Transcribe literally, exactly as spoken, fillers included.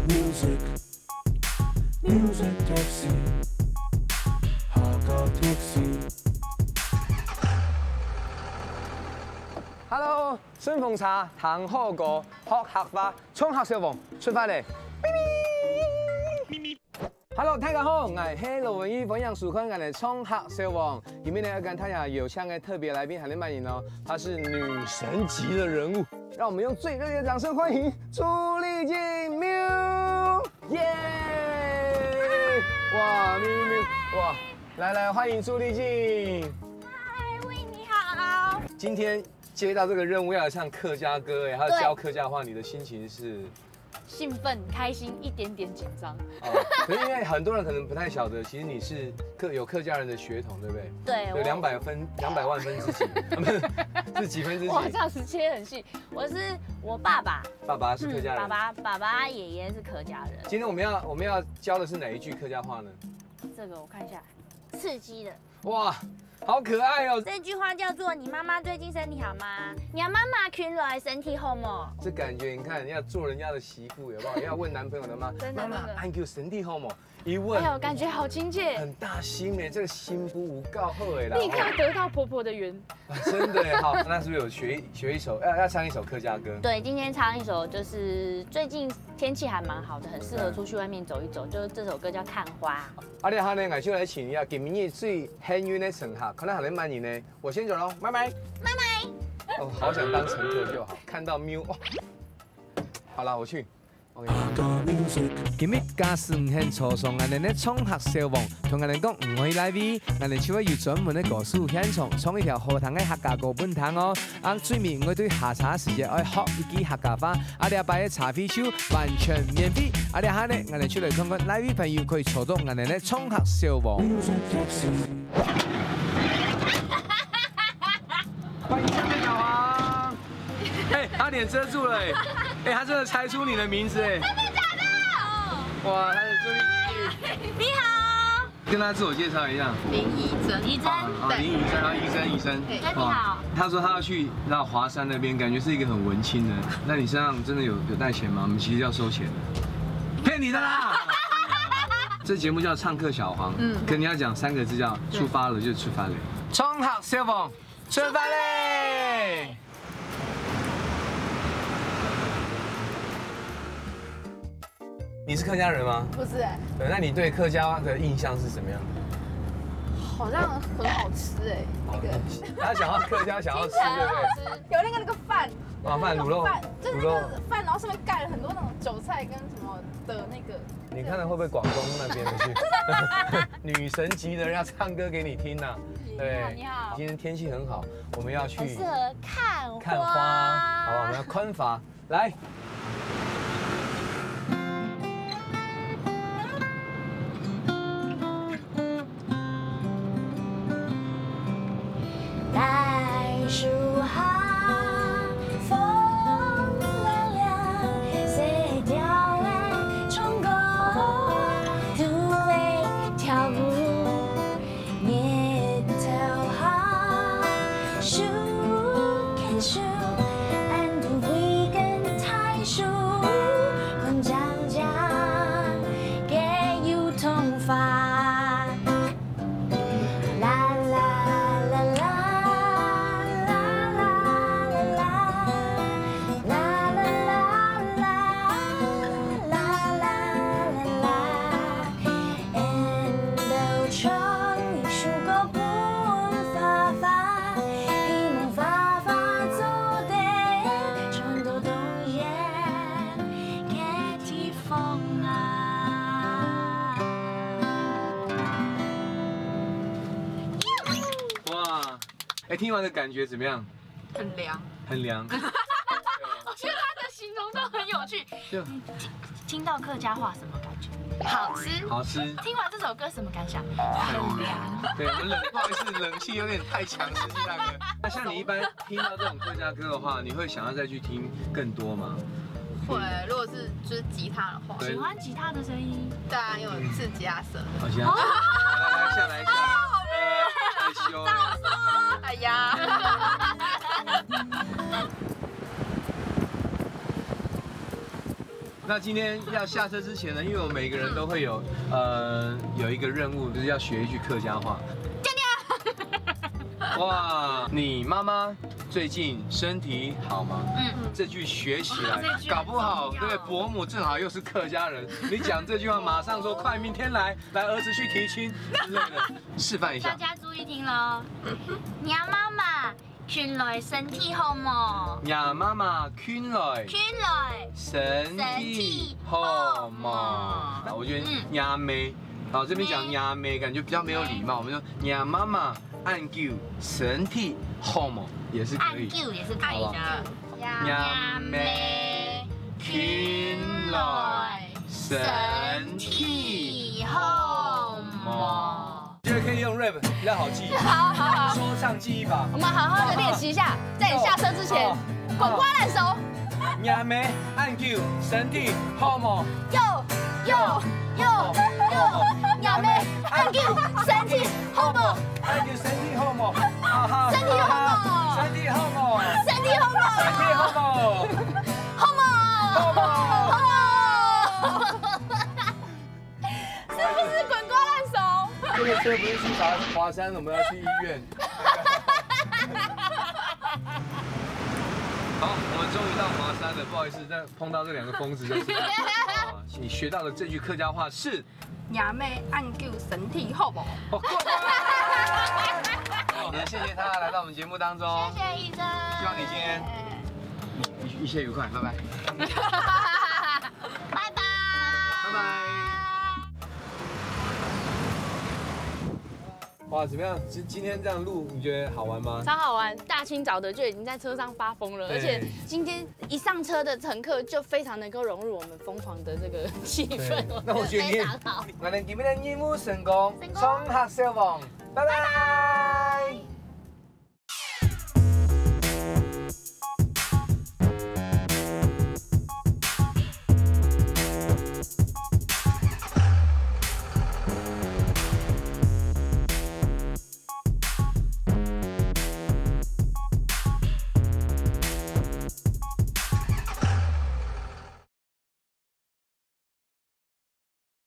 Music, music taxi, Hakka taxi. Hello，順風車，聽好歌，學客話，衝客小王，出發咧！Hello，大家好，𠊎係羅文玉，歡迎收看𠊎个衝客小王。今日呢，要跟大家邀請个特別來賓還係麼人呢？她是女神級的人物，讓我們用最熱烈的掌聲歡迎朱俐靜，Miu！耶！哇，Miu Miu，哇，來來，歡迎朱俐靜。嗨，喂，你好。今天接到這個任務要來唱客家歌，哎，還要教客家話，你的心情是？ 興奮、開心，一點點緊張。哦，可是因為很多人可能不太曉得，其實你是客，有客家人的血統，對不對？對，有兩百分，兩百萬分之幾，不是，是幾分之幾？哇，這樣子切很細。我是，我爸爸，爸爸是客家人。嗯，爸爸，爸爸、爺爺是客家人。今天我們要，我們要教的是哪一句客家話呢？這個我看一下，刺激的。 哇，好可愛哦！這句話叫做"你媽媽最近身體好嗎？你媽媽近來身體好無？這感覺，你看，要做人家的媳婦，有沒有？要問男朋友的媽，真的，媽媽，真的。恁久身體好無？一問，哎呦，感覺好親切。很大心欸，這個心腹有夠好欸啦。立刻得到婆婆的緣。啊，真的耶，好，那是不是有學一，學一首，要，要唱一首客家歌？對，今天唱一首，就是最近天氣還蠻好的，很適合出去外面走一走，就是這首歌叫《看花》。 啊，這下呢，𠊎就來請一下今日最幸運的乘客，看下係麼人呢？我先走咯，拜拜。拜拜。哦，好想當乘客就好，看到Miu，哦，好啦，我去。OK。今日假使你肯坐上𠊎等个衝客小王，同𠊎等講你愛去哪位，𠊎等就會有專門个歌手現場唱一條好聽个客家歌分你聽哦。 啊，最尾𠊎對下車時節愛學一句客家話，啊，這擺个車費就完全免費。啊，這下呢，𠊎等就來看看哪位朋友可以坐到𠊎等个衝客小王。歡迎下面小王。哎，他臉遮住了哎，哎，他真的猜出你的名字哎。真的假的？哇，他是朱俐靜。你好。 跟大家自我介紹一下。林怡珍。怡珍。啊，啊，对。林怡珍，啊，怡珍，怡珍。对。怡珍，你好。哇，他说他要去那华山那边，感觉是一个很文青的。那你身上真的有，有带钱吗？我们其实要收钱的。骗你的啦！这节目叫唱客小黄，嗯。跟你要讲三个字叫对。出发了就出发了。冲客小黄，出发嘞！ 你是客家人吗？不是欸。对，那你对客家的印象是什么样的？好像很好吃欸，那个。哦，他想要客家，想要吃，对不对？有那个，那个饭，啊，饭，那种饭，就是那个饭，然后上面盖了很多那种韭菜跟什么的那个。你看了会不会广东那边的去？女神级的人要唱歌给你听呐。对，你好，你好。今天天气很好，我们要去很适合看花。看花，好吧，我们要看花。 来。哇，哎，听完的感觉怎么样？很凉。很凉。我觉得他的形容都很有趣。就听到客家话什么感觉？好吃。好吃。听完这首歌什么感想？很凉。对，我们冷，不好意思，冷气有点太强，实际大哥。那像你一般听到这种客家歌的话，你会想要再去听更多吗？会，如果是就是吉他的话。对。喜欢吉他的声音。对啊，有刺激啊什么的。好，行啊。来，来，下来一下。害羞欸。哎呀。那今天要下车之前呢，因为我们每个人都会有，呃，有一个任务，就是要学一句客家话。哇，你妈妈最近身体好吗？嗯。这句学起来，这句很重要。搞不好，对不对？伯母正好又是客家人，你讲这句话，马上说快明天来，来儿子去提亲之类的，示范一下。大家注意听咯，你妈妈近来身体好无？若妈妈近来近来身体好无？身体好無？啊，我觉得嗯。若姆，好，这边讲嗯。若姆感觉比较没有礼貌，我们说若妈妈恁久身体好无？也是可以。恁久也是可以的。好不好？若姆近来身体好无？ 觉得可以用 rap 比较好记。好，好，好。说唱记忆法。我们好好地练习一下，在你下车之前，哦。滚瓜烂熟。若姆恁久身体好无？有，有，有，有。若姆恁久身体好无？恁久身体好无？哈哈，身体好无？身体好无？身体好无？身体好无？好无？好无？好无？ 是不是滚瓜烂熟？这个车不是去爬华山，我们要去医院。好，我们终于到华山了，不好意思，再碰到这两个疯子就是。啊，你学到的这句客家话是？若姆恁久身体好无？哦，过关。好，我们谢谢他来到我们节目当中。谢谢医生。希望你今天一切愉快，拜拜。拜拜。拜拜。哇，怎么样？今，今天这样录，你觉得好玩吗？超好玩，大清早的就已经在车上发疯了，对。而且今天一上车的乘客就非常能够融入我们疯狂的这个气氛，对，那我觉得你也，非常好。那你今天的任务成功，成功。冲客消亡，拜拜。拜拜。